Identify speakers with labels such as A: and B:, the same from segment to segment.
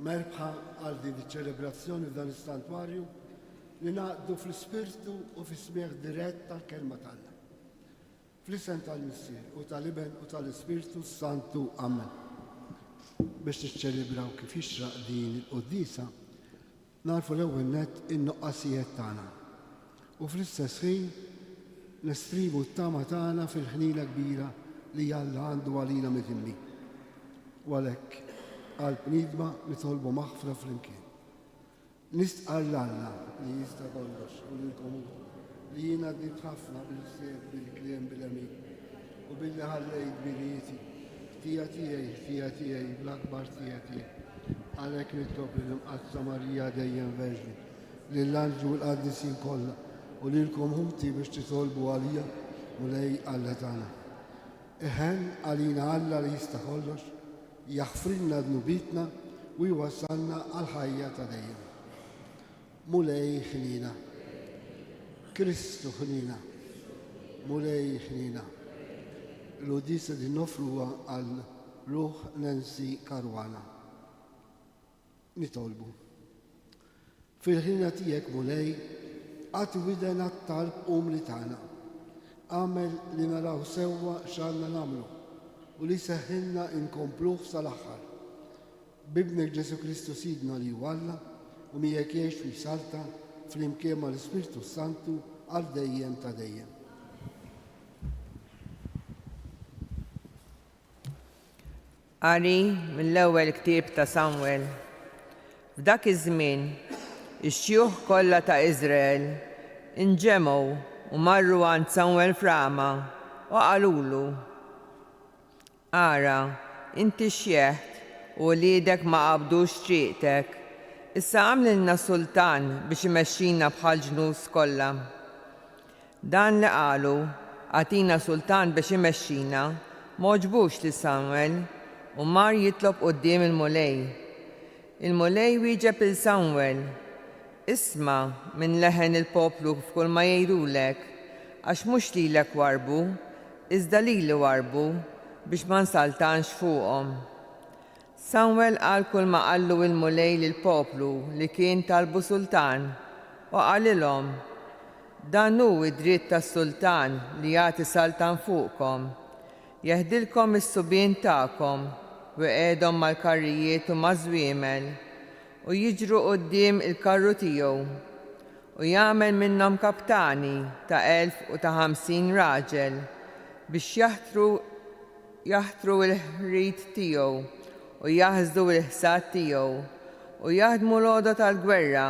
A: Merbħa għal din iċ-ċelebrazzjoni f'dan is-santwarju ningħaqdu fl-ispirtu u fis-smigħ dirett tal-Kelma t'Alla. Fl-isem tal-Missier u tal-Iben u tal-Ispirtu s-Santu. Amen. Biex niċċelebraw kif jixraq din il-quddiesa, nagħrfu l-ewwel nett in-nuqqasijiet tagħna u fl-istess ħin nesprimu t-tama tagħna fil-ħniena kbira li Alla għandu għalina midinbin. U għalhekk, qalb niedma nitolbu maħfra flimkien. Nistqarr 'l Alla li jista' kollox u lilkom hu, li jiena dnibt ħafna bil-ħsieb, bil-kliem, bil-għemil, u billi ħallejt dmirijieti. Ħtija tiegħi, ħtija tiegħi, bl-akbar ħtija tiegħi. Għalhekk nitlob lill-Imqaddsa Marija dejjem Verġni, lill-anġli u l-qaddisin kollha, u lilkom ħuti biex titolbu għalija, Mulej Alla tagħna. Iħenn għalina Alla li jista' kollox, Jaħfrilna dnubietna u jwassalna għall-ħajja ta' dejjem. Mulej ħniena. Kristu ħniena. Mulej ħniena. L-quddiesa din noffruha għal ruħ Nancy Caruana. Nitolbu. Fil-ħniena tiegħek, Mulej, agħti widen għat-talb umli tagħna. Agħmel li naraw sewwa x'għandna nagħmlu u li jseħħilna nkompluh sal-aħħar. B'Ibnek Ġesù Kristu Sidna li hu Alla u miegħek jgħix u jsaltan flimkien mal-Ispirtu s-Santu għal dejjem ta' dejjem.
B: Qari mill-ewwel ktieb ta' Samwel. F'dak iż-żmien, ix-xjuħ kollha ta' Iżrael inġemgħu u marru għand Samwel f'Rama u qalulu, Ara, inti xjeħt u uliedek ma qabdux triqtek. Issa agħmlilna sultan biex imexxina bħall-ġnus kollha. Dan li qalu, Agħtina sultan biex imexxina, m'għoġbux lil Samwel, u mar jitlob quddiem il-Mulej. Il-Mulej wieġeb lil Samwel, Isma' minn leħen il-poplu f'kulma jgħidulek, għax mhux lilek warrbu, iżda lili warrbu, biex ma nsaltanx fuqhom. Samwel qal kulma qallu l-Mulej lill-poplu li kien talbu sultan, u qalilhom, Dan hu d-dritt tas-sultan li jagħti saltan fuqkom, jeħdilkom is-subien tagħkom u jqegħedhom mal-karrijiet u maż-żwiemel, u jiġru quddiem il-karru tiegħu, u jagħmel minnhom kaptani ta' elf u ta' 50 raġel, biex jaħtru jaħtru l-ħrit tiegħu u jaħsdu l-ħsad tiegħu, u jaħdmu l-għodod għall-gwerra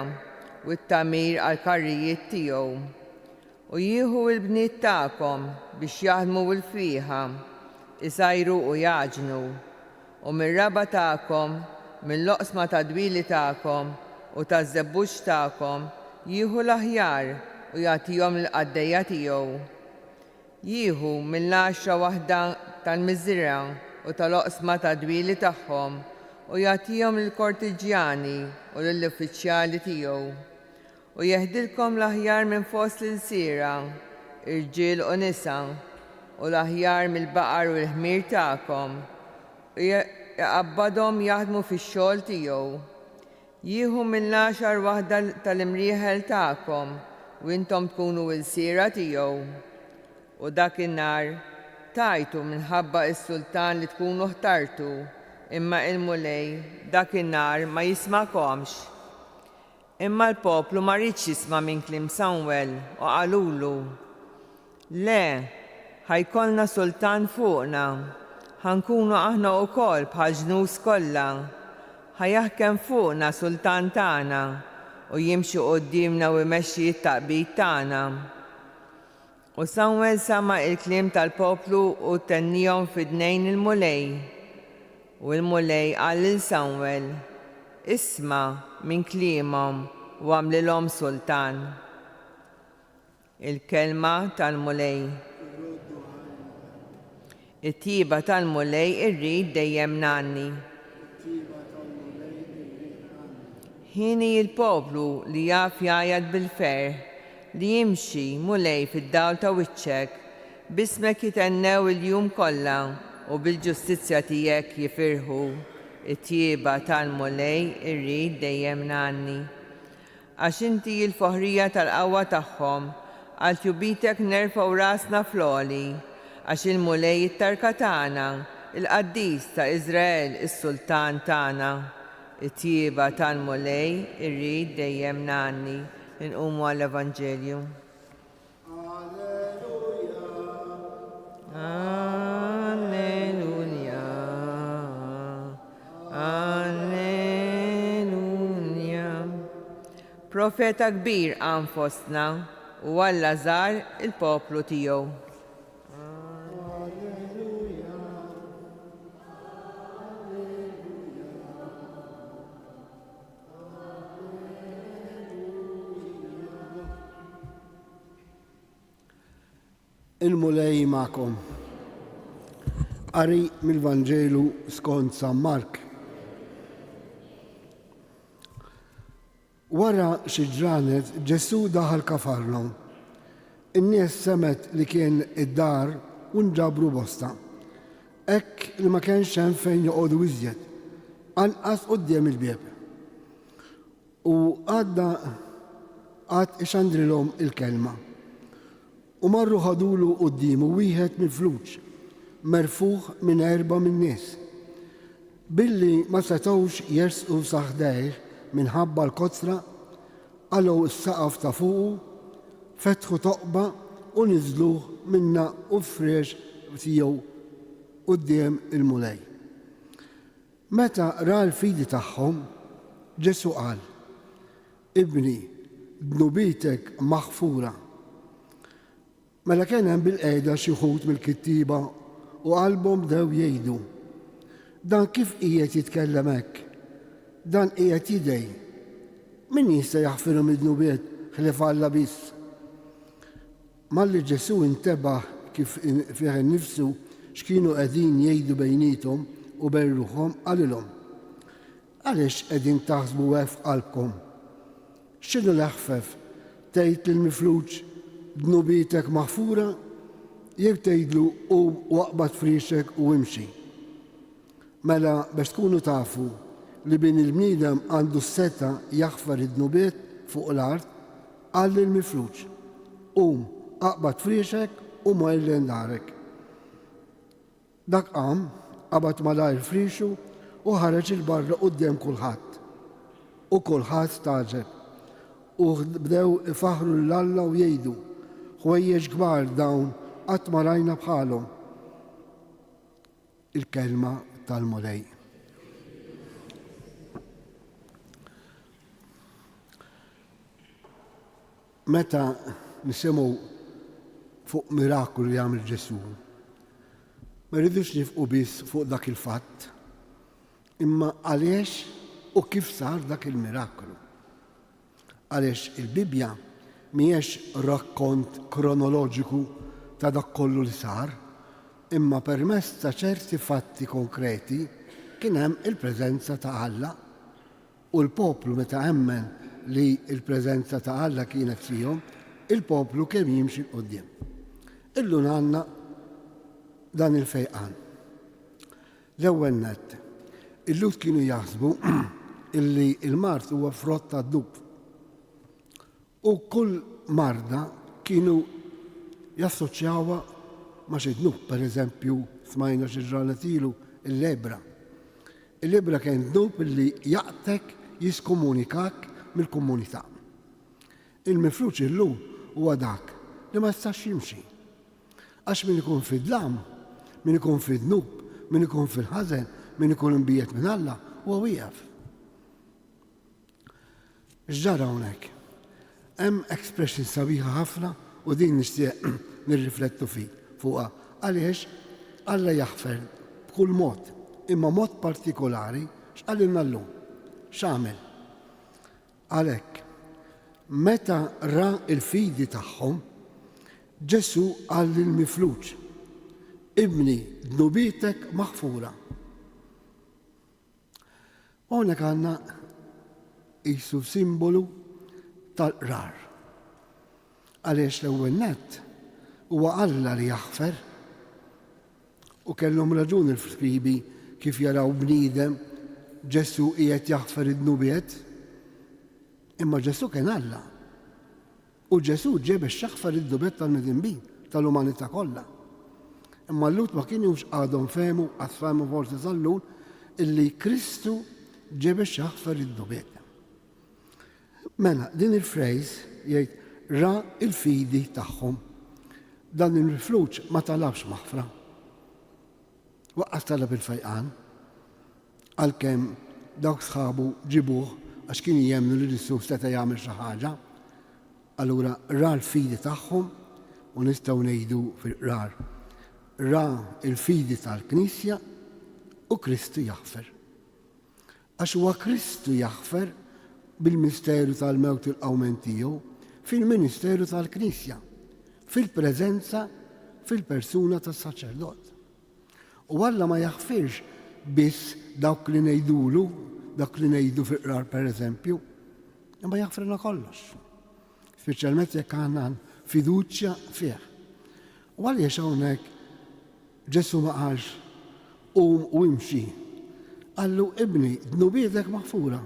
B: u t-tagħmir għall-karrijiet tiegħu. U jieħu l-bniet tagħkom biex jaħdmu l-fwieħa, isajru u jagħġnu. U mir-raba' tagħkom, mill-oqsma tad-dwieli tagħkom u taż-żebbuġ tagħkom jieħu l-aħjar u jagħtihom lill-qaddejja tiegħu. Jieħu mill-għaxra waħda tal-miżriegħa u tal-oqsma tad-dwieli tagħhom u jagħtihom lill-kortiġjani u lill-uffiċjali tiegħu. U jeħdilkom l-aħjar minn fost l-ilsiera, irġiel u nisa, u l-aħjar mill-baqar u l-ħmir tagħkom, u jqabbadhom jaħdmu fix-xogħol tiegħu. Jieħu mill-għaxar waħda tal-imrieħel tagħkom u intom tkunu ilsiera tiegħu. U dak in-nhar tgħajtu minħabba s-sultan li tkunu ħtartu, imma il-Mulej dak in-nhar ma jismagħkomx. Imma l-poplu ma riedx jisma' minn kliem Samwel u qalulu, Le, ħa jkollna sultan fuqna, ħa nkunu aħna wkoll bħall-ġnus kollha. Ħa jaħkem fuqna sultan tagħna, u jimxi quddiemna u jmexxi t-taqbid tagħna. U Samwel sama' il-kliem tal-poplu u tennihom f'idnejn il-Mulej. U l-Mulej qal lil Samwel, Isma' minn kliemhom u agħmlilhom sultan. Il-Kelma tal-Mulej. It-tjieba tal-Mulej irrid dejjem ngħanni. Hieni l-poplu li jaf jgħajjat bil-ferħ, li jimxi, Mulej, fid-dawl ta' wiċċek, b'ismek jithennew il-jum kollha u bil-ġustizzja tiegħek jifirħu. It-tjieba tal-Mulej irrid dejjem ngħanni. Għax inti l-foħrija tal-qawwa tagħhom, għal tjubitek nerfgħu rasna fl-għoli, għax il-Mulej it-tarka tagħna, il-Qaddis ta' Iżrael is-Sultan tagħna. It-tjieba tal-Mulej irrid dejjem ngħanni. Inqumu għall-Evanġelju. Alleluja. Alleluja. Profeta kbir qam fostna u Alla żar il-poplu tiegħu.
A: Il-Mulej magħkom. Qari mill-Vanġelu skont San Mark. Wara xi ġranet Ġesù daħal Kafarnaum. In-nies semgħet li kien id-dar u nġabru bosta. Hekk li ma kienx hemm fejn joqogħdu iżjed, anqas quddiem il-bieb. U għadda qagħad ixandrilhom il-kelma. U marru ħadulu quddiemu wieħed mifluġ, merfugħ minn erbgħa min-nies. Billi ma setgħux jersqu sa ħdejh minħabba l-kotra, qalgħu s-saqaf ta' fuqu, fetħu toqba u niżżluh minnha u l-friex tiegħu quddiem il-Mulej. Meta ra l-fidi tagħhom, Ġesù qal, Ibni, dnubietek maħfura. Mela kien hemm bilqiegħda xi wħud mill-kittieba u qalbhom bdew jgħidu, Dan kif qiegħed jitkellem hekk? Dan qiegħed jidgħi. Min jista' jaħfirhom id-dnubiet ħlief Alla biss? Malli Ġesù intebaħ kif fih innifsu x'kienu qegħdin jgħidu bejniethom u bejn ruħhom, qalilhom, Għaliex qegħdin taħsbu hekk f'qalbkom? X'inhu l-eħfef, tgħid lill-mifluġ, 'Dnubietek maħfura', jew tgħidlu, 'Qum u aqbad friexek u imxi'? Mela biex tkunu tafu li Bin il-bniedem għandu s-setgħa jaħfer id-dnubiet fuq l-art, qal lill-mifluġ, Qum, aqbad friexek u mor lejn darek. Dak qam, qabad malajr friexu u ħareġ 'il barra quddiem kulħadd. U kulħadd stagħġeb. U bdew ifaħħru lil Alla u jgħidu, Ħwejjeġ kbar dawn qatt ma rajna bħalhom. Il-Kelma tal-Mulej. Meta nisimgħu fuq miraklu li għamel Ġesù, ma rridux nifqu biss fuq dak il-fatt, imma għaliex u kif sar dak il-miraklu. Għaliex il-Bibbja mhijiex rakkont kronoloġiku ta' dak kollu li sar, imma permezz ta' ċerti fatti konkreti kien hemm il-preżenza ta' Alla. U l-poplu meta emmen li l-preżenza ta' Alla kienet fihom, il-poplu kemm jimxi 'l quddiem. Illum għandna dan il-fejqan. L-ewwel nett, il-Lhud kienu jaħsbu illi l-mard huwa frott tad-dnub. U kull marda kienu jassoċjawha ma' xi dnub, pereżempju smajna xi ġranet ilu l-lebra. Il-lebra kien dnub illi jaqtek jiskomunikak mill-komunità. Il-mifluġ illum huwa dak li ma jistax jimxi. Għax min ikun fid-dlam, min ikun fid-dnub, min ikun fil-ħażen, min ikun imbiegħed minn Alla, huwa wieqaf. X'ġara hawnhekk? Hemm expression sabiħa ħafna u din nixtieq nirriflettu fi fuqha. Għaliex Alla jaħfer b'kull mod, imma mod partikolari x'qalilna llum? X'għamel? Għalhekk, meta ra l-fidi tagħhom, Ġesù qal lill-mifluġ, Ibni, dnubietek maħfura. U hawnhekk għandna qisu simbolu tal-qrar. Għaliex l-ewwel nett huwa Alla li jaħfer. U kellhom raġun il-skribi kif jaraw bniedem. Ġesù qiegħed jaħfer id-dnubiet. Imma Ġesù kien Alla. U Ġesù ġie biex jaħfer id-dnubiet tal-midinbin, tal-umanità kollha. Imma l-Lhud ma kinux għadhom fehmu, qatt fehmu forsi sal-lum, illi Kristu ġie biex jaħfer id-dnubiet. Mela, din il-phrase jgħid ra l-fidi tagħhom. Dan il-mifluġ ma talabx maħfra. Waqqas talab il-fejqan. Għalkemm dawk sħabu ġibuh għax kienu jemmnu li Ġesù seta' jagħmel xi ħaġa. Allura ra l-fidi tagħhom u nistgħu ngħidu fil-qrar ra l-fidi tal-Knisja u Kristu jaħfer. Għax huwa Kristu jaħfer bil-misteru tal-mewt u l-qawmien tiegħu fil-ministeru tal-Knisja, fil-preżenza fil-persuna tas-saċerdot. U Alla ma jaħfirx biss dawk li ngħidulu, dawk li ngħidu fil-qrar pereżempju, imma jaħfrilna kollox. Speċjalment jekk aħna fiduċja fih. U għaliex hawnhekk Ġesù ma qalx, Qum u imxi. Qallu, Ibni, dnubietek maħfura.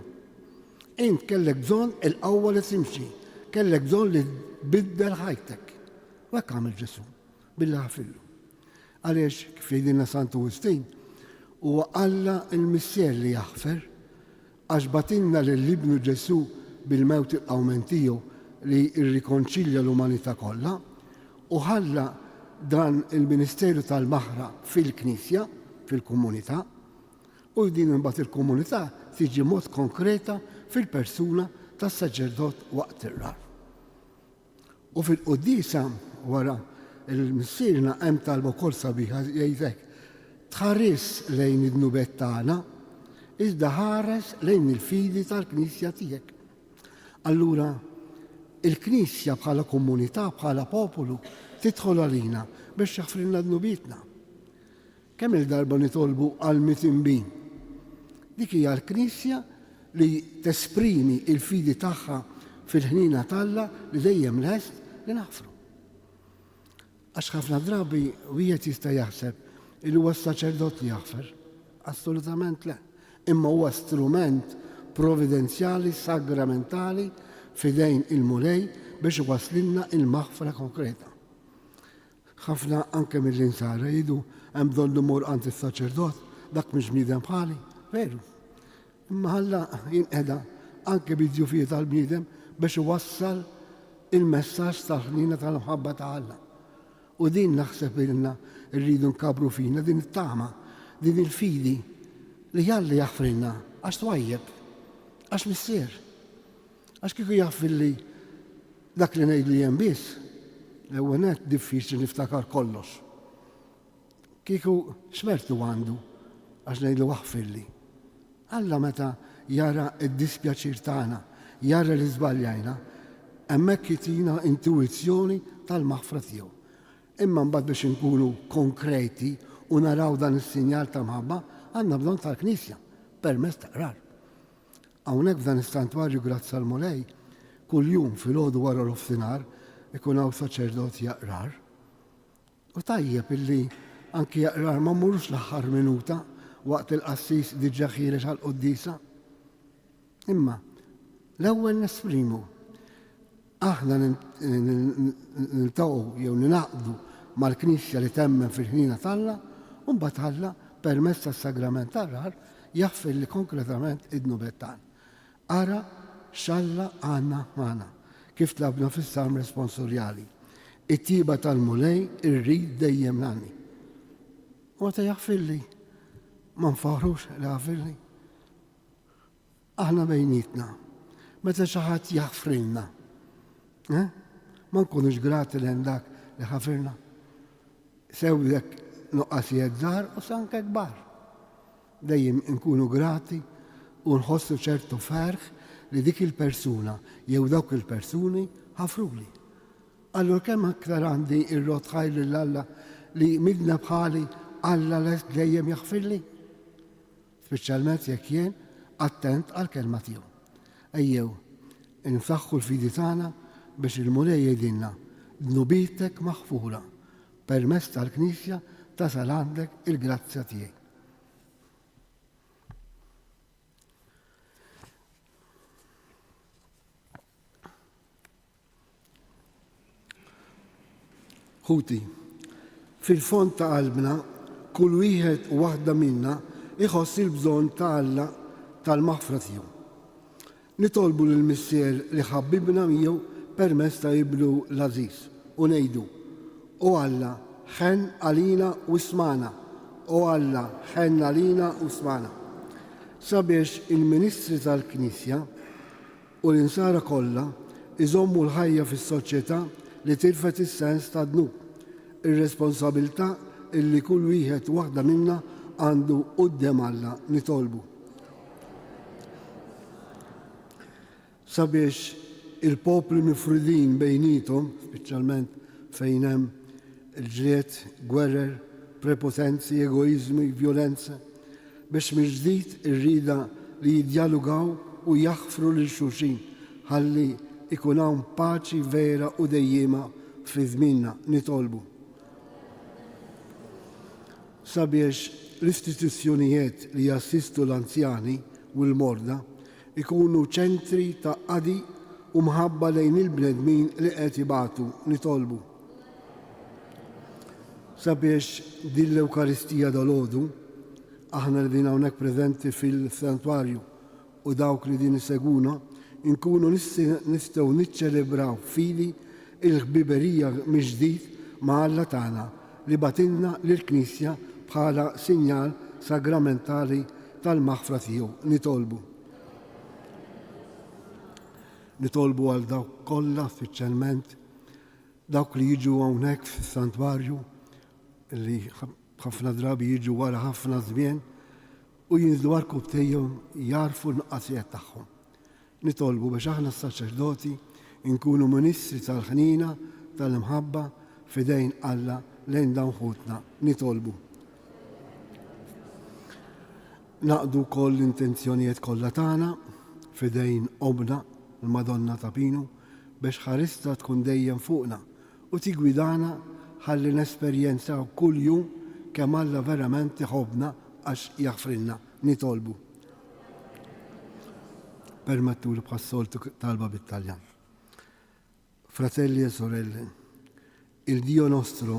A: Int kellek bżonn il-qawwa li timxi, kellek bżonn li tbiddel ħajtek. U hekk għamel Ġesù, billi ħafirlu. Għaliex, kif jgħidilna Santu Wistin, huwa Alla l-Missier li jaħfer, Għax bagħtilna lil Ibnu Ġesù bil-mewt il-qawmien tiegħu li rrikonċilja l-umanità kollha, u ħalla dan il-ministeru tal-maħra fil-Knisja, fil-komunità, u din imbagħad il-komunità tiġi mod konkreta fil-persuna tas-saċerdot waqt ir-rar. U fil-quddiesa wara l-Missierna hemm talba wkoll sabiħa jgħid hekk, Tħarisx lejn id-dnubiet tagħna, iżda ħares lejn il-fidi tal-Knisja tiegħek. Allura, il-Knisja bħala komunità, bħala popolu, tidħol għalina biex jaħfrilna dnubietna. Kemm-il darba nitolbu għall-mitinbin? Dik hija l-Knisja li tesprimi l-fidi tagħha fil-ħniena t'Alla li dejjem lest li naħfru. Għax ħafna drabi wieħed jista' jaħseb li huwa s-saċerdot li jaħfer. Assolutament le. Imma huwa strument providenzjali, sagramentali f'idejn il-Mulej biex iwasslilna il-maħfra konkreta. Ħafna anke mill-Insara jgħidu hemm bżonn immur għand is-saċerdot, dak mhux bniedem bħali. Veru. Imma Alla jinqeda anke bid-djufijiet tal-bniedem biex iwassal il-messaġġ tal-ħniena tal-mħabba ta' Alla. U din naħseb ilna rridu nkabbru fina din it-tama, din il-fidi li Alla jaħfrilna għax twajjeb, għax missier. Għax kieku jaħfirli dak li ngħidlu jien biss, l-ewwel nett diffiċli niftakar kollox. Kieku x'mertu għandu għax ngħidlu aħfirli. Alla meta jara d-dispjaċir tagħna, jara li żbaljajna, hemmhekk jtina intuwizzjoni tal-maħfra tiegħu. Imma mbagħad biex inkunu konkreti u naraw dan is-sinjal ta' mħabba, għandna bżonn tal-Knisja permezz ta' qrar. Hawnhekk f'dan is-santwarju grazzi għall-Mulej, kuljum filgħodu wara nofsinhar ikun hawn saċerdot jaqrar. U tajjeb illi anki jaqrar ma mmurux l-aħħar minuta waqt il-qassis diġà ħiereġ għall-quddiesa. Imma l-ewwel nesprimu Aħna niltaqgħu jew ningħaqdu mal-Knisja li temmen fil-ħniena t'Alla u mbagħad Alla permezz tas-sagrament tar-rar jaħfirli konkretament id-dnubiet tagħna. Ara x'Alla għandna magħna, kif tlabna fis-Salm Responsorjali. It-tjieba tal-Mulej irrid dejjem ngħanni. U meta jaħfirli, ma nfaħrux li ħafirli? Aħna bejnietna, meta xi ħadd jaħfrilna, eh? ma nkunux grati lejn dak li ħafirna. Sew jekk nuqqasijiet żgħar u anke kbar. Dejjem inkunu grati u nħossu ċertu ferħ li dik il-persuna jew dawk il-persuni ħafruli. Allura kemm aktar għandi rrodd ħajr lil Alla li midna bħali Alla lest dejjem jaħfirli? Speċjalment jekk jien attent għall-kelma tiegħu. Ejjew insaħħu l-fidi tagħna biex il-Mulej jgħidilna, Dnubietek maħfura, permezz tal-Knisja tasal għandek il-grazzja tiegħi. Ħuti, fil-fond ta' qalbna, kull wieħed u waħda minna jħoss il-bżonn ta' Alla tal-maħfra tiegħu. Nitolbu lill-Missier li ħabbibna miegħu permezz ta' Ibnu l-għażiż, u ngħidu, O Alla, ħenn għalina u ismagħna, O Alla, ħenn għalina u ismagħna. Sabiex il-ministri tal-Knisja u l-Insara kollha jżommu l-ħajja fis-soċjetà li tilfet is-sens tad-dnub, ir-responsabilità illi kull wieħed u waħda minna għandu quddiem Alla, nitolbu. Sabiex il-popli mifrudin bejniethom, speċjalment fejn hemm il-ġlied, gwerer, prepotenzi, egoiżmi, vjolenza, biex mill-ġdid ir-rieda li jiddjalugaw u jaħfru lil xulxin ħalli jkun hawn paċi vera u dejjiema fi żmienna, nitolbu. Sabiex l-istituzzjonijiet li jassistu l-anzjani u l-morda jkunu ċentri ta' qadi u mħabba lejn il-bnedmin li qed ibatu, nitolbu. Sabiex din l-Ewkaristija dalgħodu, aħna li din hawnhekk preżenti fil-santwarju u dawk li din isegwuna, inkunu nistgħu niċċelebraw f'fidi il-ħbiberija mill-ġdid ma' Alla tagħna li bagħtilna lill-Knisja bħala sinjal sagramentali tal-maħfra tiegħu. Nitolbu. Nitolbu għal dawk kollha, speċjalment dawk li jiġu hawnhekk fis-santwarju li ħafna drabi jiġu wara ħafna żmien u jinżlu għarkupptejhom jagħrfu n-nuqqasijiet tagħhom. Nitolbu biex aħna s-saċerdoti nkunu ministri tal-ħniena, tal-imħabba f'idejn Alla lejn dawn ħutna. Nitolbu. Naqdu wkoll l-intenzjonijiet kollha tagħna f'idejn Ommna, l-Madonna ta' Pinu, biex ħaristha tkun dejjem fuqna u tiggwidana ħalli nesperjenzaw kull jum kemm Alla verament iħobbna għax jaħfrilna. Nitolbu. Permettuli bħas-soltu talba bit-Taljan. Fratelli e sorelle, il Dio nostro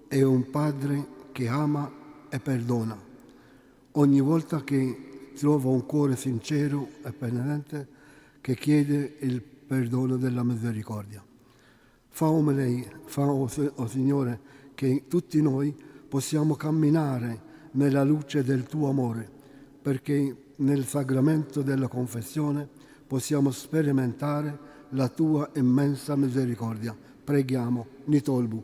A: è un padre che ama e perdona. Ogni volta che trova un cuore sincero e penitente che chiede il perdono della misericordia. Fa, o lei, fa, o, o Signore, che tutti noi possiamo camminare nella luce del tuo amore, perché nel sacramento della confessione possiamo sperimentare la tua immensa misericordia. Preghiamo, nitolbu.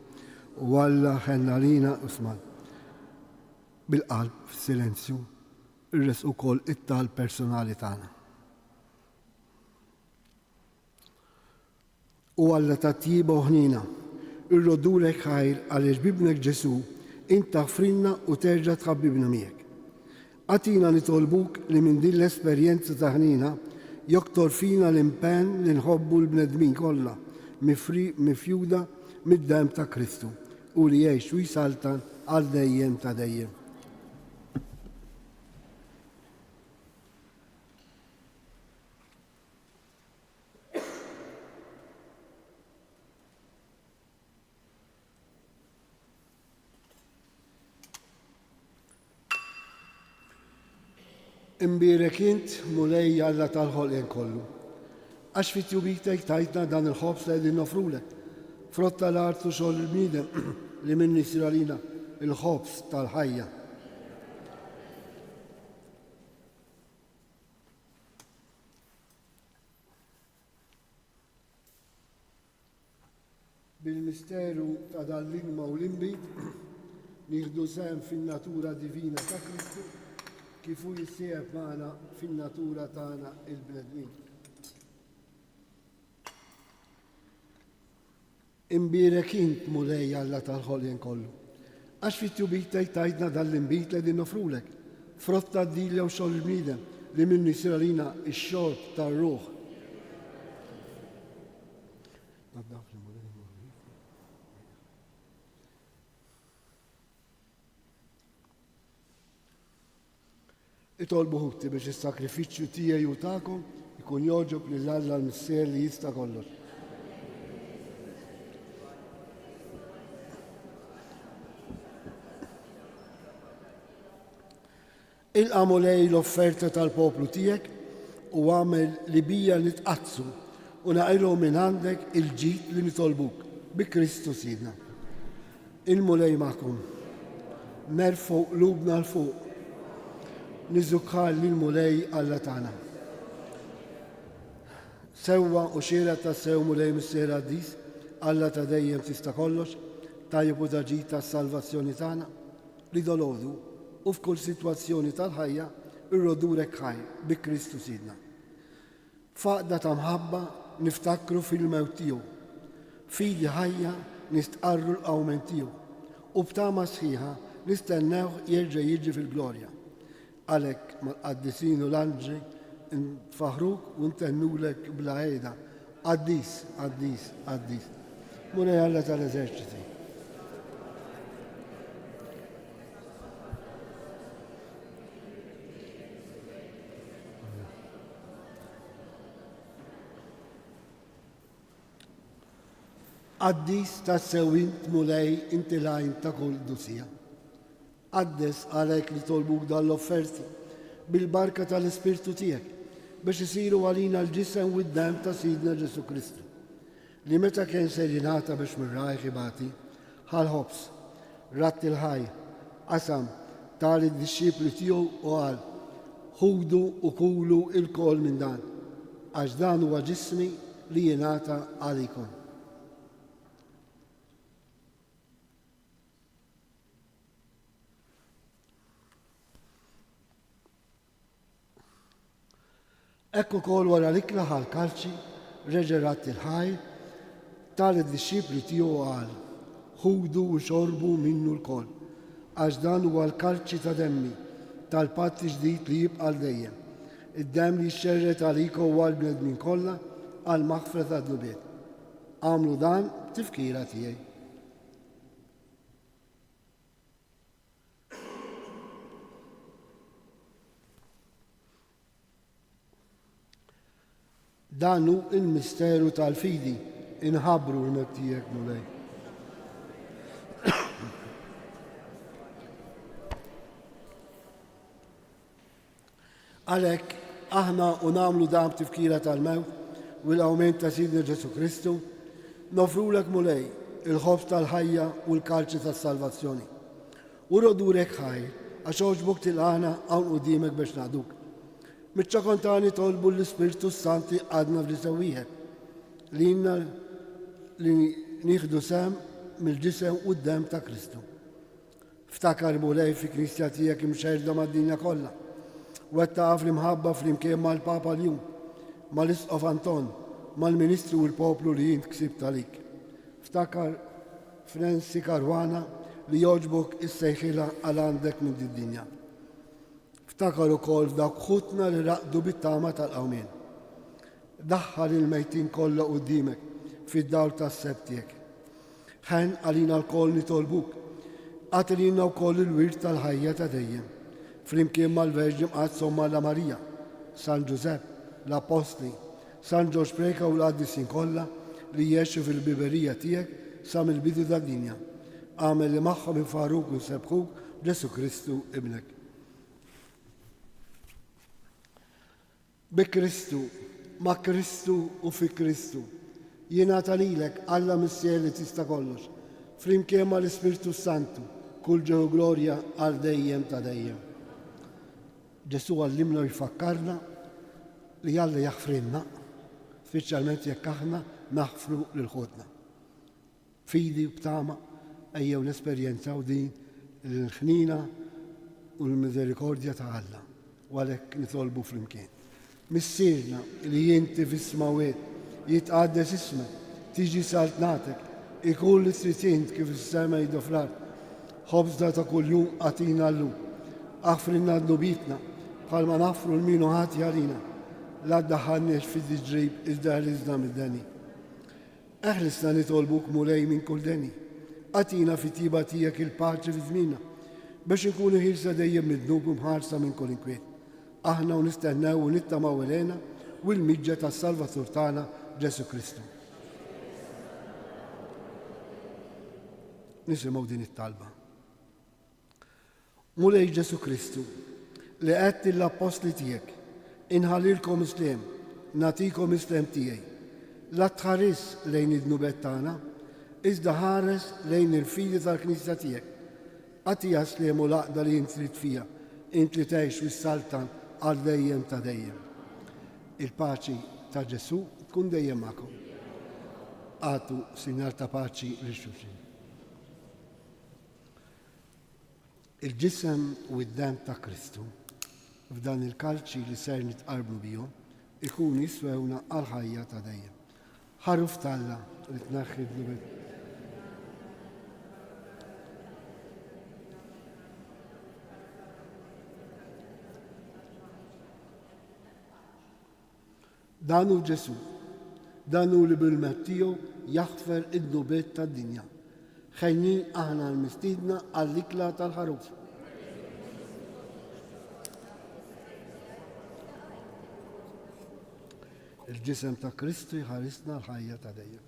A: U Alla ħenn għalina Usman. Bil-qalb, fis-silenzju, irresqu wkoll it-talb personali tagħna. O Alla ta' tjieba u ħniena, irroddulek ħajr għaliex b'Ibnek Ġesù int taħfrilna u terġa' tħabbibna miegħek. Agħtina nitolbuk li minn din l-esperjenza ta' ħniena joktor fina l-impenn li nħobbu l-bnedmin kollha mifjuda mid-demm ta' Kristu, hu li jgħix u jsaltan għal dejjem ta' dejjem. Imbierek int, Mulej Alla tal-ħolqien kollu, għax fi tjubitek tajtna dan il-ħobż li qegħdin noffrulek, frott tal-art u xogħol il-bniedem li minnu jsir għalina l-ħobż tal-ħajja. Bil-misteru ta' dan l-ilma u l-inbid, nieħdu sehem fin-natura divina ta' Kristu, kif hu jissieħeb magħna fin-natura tagħna il-bnedmin. Imbierek int, Mulej Alla tal-ħolqien kollu, għax fi tjubitek tajtna dan l-inbid li qegħdin noffrulek, frott tad-dilja u xogħol il-bniedem, li minnu jsir għalina x-xorb tar-ruħ. Itolbu ħuti biex is-sakrifiċċju tiegħi u tagħkom ikun jogħġob lil Alla l-Missier li jista' kollox. Ilqa' Mulej l-offerta tal-poplu tiegħek u agħmel li bija nitqaddsu u naqilgħu minn għandek il-ġid li nitolbuk, bi Kristu Sidna. Il-Mulej magħkom. Nerfgħu qlubna 'l fuq. Niżukħar lill-Mulej Alla tagħna. Sewwa u xieraq tassew Mulej Missier Qaddis, Alla ta' dejjem tista' kollox, tajjeb u ta' ġid tas-salvazzjoni tagħna, li dolodu u f'kull sitwazzjoni tal-ħajja rrodurek ħajr bi Kristu Sidna. F'għaqda ta' mħabba niftakru fil-mewt tiegħu, b'fidi ħajja nistqarru l-qawmien tiegħu, u b'tama sħiħa nistennewh jerġa' jiġi fil-glorja. Għalhekk mal-qaddisin u l-anġli nfaħħruk u ntennulek bla heda, Qaddis, qaddis, qaddis, Mulej Alla tal-eżerċiti. Qaddis tassew int Mulej inti l-għajn ta' kull qdusija. Qaddes għalhekk nitolbuk dan l-offerti, bil-barka tal-Ispirtu tiegħek, biex isiru għalina l-ġisem u d-demm ta' Sidna Ġesù Kristu, li meta kien ser jingħata biex minn rajh ibati, ħa l-ħobż, radd il-ħajr, qasam, ta lid-dixxipli tiegħu u qal, Ħudu u kulu ilkoll minn dan, għax dan huwa ġismi li jingħata għalikom. Hekk ukoll wara l-ikla ħa l-kalċi, reġa' radd il-ħajr, ta lid-dixxipli tiegħu u qal, Ħudu u xorbu minnu lkoll, għax dan huwa l-kalċi ta' demmi, tal-patt ġdid li jibqa' għal dejjem, id-demm li jixxerred għalikom u għall-bnedmin kollha għall-maħfra tad-dnubiet. Agħmlu dan b'tifkira tiegħi. Dan hu l-misteru tal-fidi, inħabbru l-mewt tiegħek, Mulej. Għalhekk, aħna u nagħmlu dan b'tifkira tal-mewt u l-qawmien ta' Sidna Ġesù Kristu, noffrulek Mulej, il-ħobż tal-ħajja u l-kalċi tas-salvazzjoni. U rodurek ħajr, għax għoġbok tilqagħna hawn quddiemek biex naqduk. Miċ-ċokon tagħna nitolbu l-Ispirtu s-Sant jqaddna f'ġisem wieħed, lilna li nieħdu sehem mill-ġisem u d-demm ta' Kristu. Ftakar, Mulej, fil-Knisja tiegħek imxerrda mad-dinja kollha. Wettaqha fl-imħabba flimkien mal-Papa Ljun, mal-Isqof Anton, mal-ministri u l-poplu li int ksibt għalik. Ftakar f'Nancy Caruana li jogħġbok issejħilha għal għandek minn did-dinja. Ftakar ukoll f'dawk ħutna li raqdu bit-tama tal-qawmien. Daħħal il-mejtin kollha quddiemek fid-dawl tas-sebħ tiegħek. Ħenn għalina lkoll nitolbuk. Agħti lilna wkoll il-wirt tal-ħajja ta' dejjem, flimkien mal-Verġni Mqaddsa Omm Alla Marija, San Ġużepp, l-Appostli, San Ġorġ Preca u l-qaddisin kollha li għexu fil-ħbiberija tiegħek sa mill-bidu tad-dinja. Agħmel li magħhom infaħruk u nsebbħuk b'Ġesù Kristu Ibnek. Bi Kristu, ma' Kristu u fi Kristu, jingħata lilek, Alla Missier li tista' kollox, flimkien mal-Ispirtu s-Santu, kull ġieħ u glorja għal dejjem ta' dejjem. Ġesù għallimna u jfakkarna li Alla jaħfrilna, speċjalment jekk aħna naħfru lil ħutna. B'fidi u b'tama ejjew nesperjenzaw din il-ħniena u l-miżerikordja ta' Alla u għalhekk nitolbu flimkien. Missierna li inti fis-smawwiet, jitqaddes ismek, tiġi saltnatek, ikun li trid int kif fis-sema jdu fl-art. Ħobżna ta' kuljum agħtina llum. Aħfrilna dnubietna bħalma naħfru 'l min hu ħati għalina. La ddaħħalniex fi tiġrib iżda ħlisna mid-deni. Eħlisna nitolbuk, Mulej, minn kull deni. Agħtina fit-tjieba tiegħek il-paċi fi żmienna, biex inkunu ħielsa dejjem mid-dnub u mħarsa minn kull inkwiet. Aħna u nistennew u nittamaw il-hena u l-miġja tas-Salvatur tagħna Ġesù Kristu. Nisimgħu din it-talba. Mulej Ġesù Kristu, Li għedt lill-appostli tiegħek, Inħallilkom is-sliem, nagħtikom is-sliem tiegħi. La tħarisx lejn id-dnubiet tagħna, iżda ħares lejn il-fidi tal-Knisja tiegħek. Agħtiha s-sliem u l-għaqda li int trid fiha, int li tgħix u ssaltan għal dejjem ta' dejjem. Il-paċi ta' Ġesù tkun dejjem magħkom. Agħtu sinjal ta' paċi lil xulxin. Il-ġisem u d-demm ta' Kristu f'dan il-kalċi li ser nitqarbnu bihom ikunu jiswewna għall-ħajja ta' dejjem. Ħaruf t'Alla li tneħħi d-dnubiet. Dan hu Ġesù. Dan hu li bil-mewt tiegħu jaħfer id-dnubiet tad-dinja. Ħenjin aħna l-mistiedna għall-ikla tal-ħaruf. Il-ġisem ta' Kristu jħarisna l-ħajja ta' dejjem.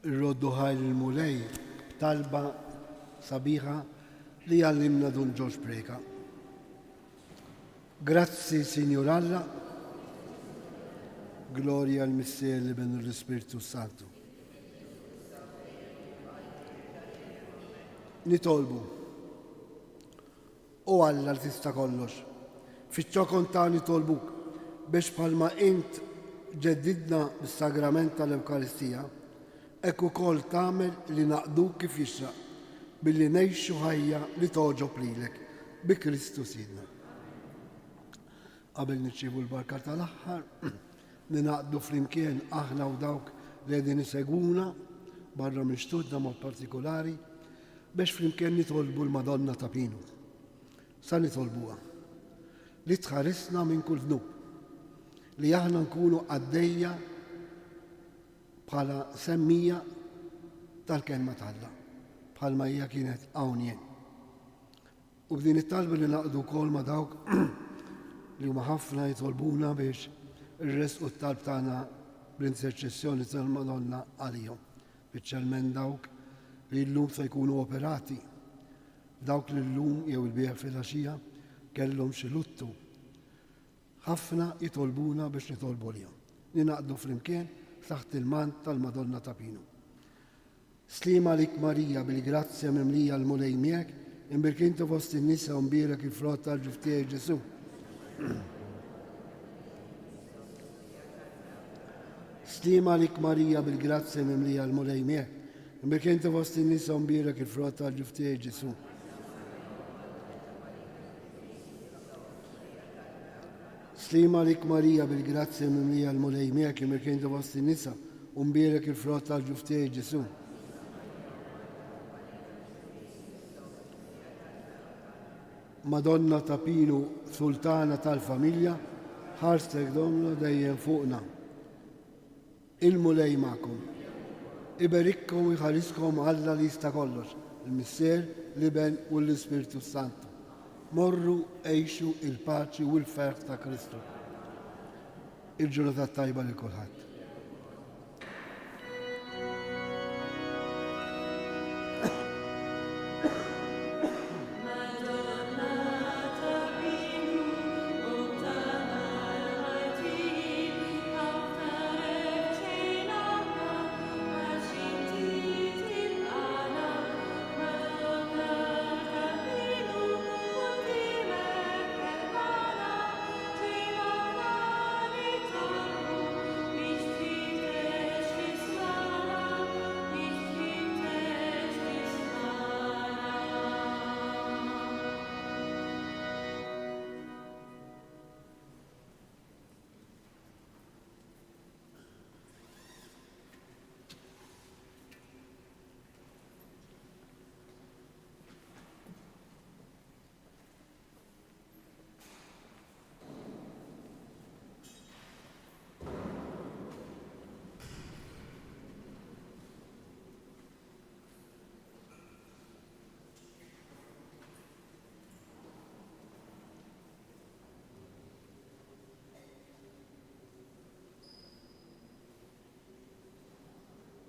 A: Irroddu ħajr il-Mulej b'talba sabiħa li għallimna Dun Ġorġ Preca. Grazzi, Sinjur Alla, Glorja l-Missier l-Iben u l-Ispirtu Santu. Nitolbu. O Alla li tista' kollox, fiċ-ċokon tagħna nitolbuk biex bħalma int ġeddidna bis-sagrament tal-Ewkaristija, Hekk ukoll tagħmel li naqduk kif jixraq, billi ngħixu ħajja li togħġob lilek, bi Kristu Sidna. Qabel nirċievu l-barka tal-aħħar, ningħaqdu flimkien aħna u dawk li qegħdin isegwuna barra minn xtutna mod partikolari biex flimkien nitolbu l-Madonna ta' Pinu. Sa nitolbuha li tħarisna minn kull dnub, li aħna nkunu qaddejja bħala semmija tal-kelma t'Alla, bħalma hija kienet hawn jien. U b'din it-talba ningħaqdu wkoll ma' dawk li huma ħafna jitolbuna biex irressqu t-talb tagħna bl-interċessjoni tal-Madonna għalihom, speċjalment dawk li llum se jkunu operati, dawk li llum jew il-bieraħ filgħaxija kellhom xi luttu. Ħafna jitolbuna biex nitolbu għalihom. Ningħaqdu flimkien taħt il-mant tal-Madonna ta' Pinu. Sliem għalik Marija, bil-grazzja mimlija l-Mulej miegħek, imbierk inti fost in-nisa u mbierek il-frott tal-ġuf tiegħek Ġesù. Sliem għalik Marija, bil-grazzja mimlija l-Mulej miegħek, imbierk inti fost in-nisa u mbierek il-frott tal-ġuf tiegħek Ġesù. Sliem għalik Marija, bil-grazzja mimlija l-Mulej miegħek, imbierk inti fost in-nisa u mbierek il-frott tal-ġuf tiegħek Ġesù. Madonna ta' Pinu, Sultana tal-familja, ħarstek Domna dejjem fuqna. Il-Mulej magħkom. Iberikkom u jħariskom Alla li jista' kollox, il-Missier, l-Iben u l-Ispirtu s-Santu. Morru għixu il-paċi u l-ferħ ta' Kristu. Il-ġurnata t-tajba lil kulħadd.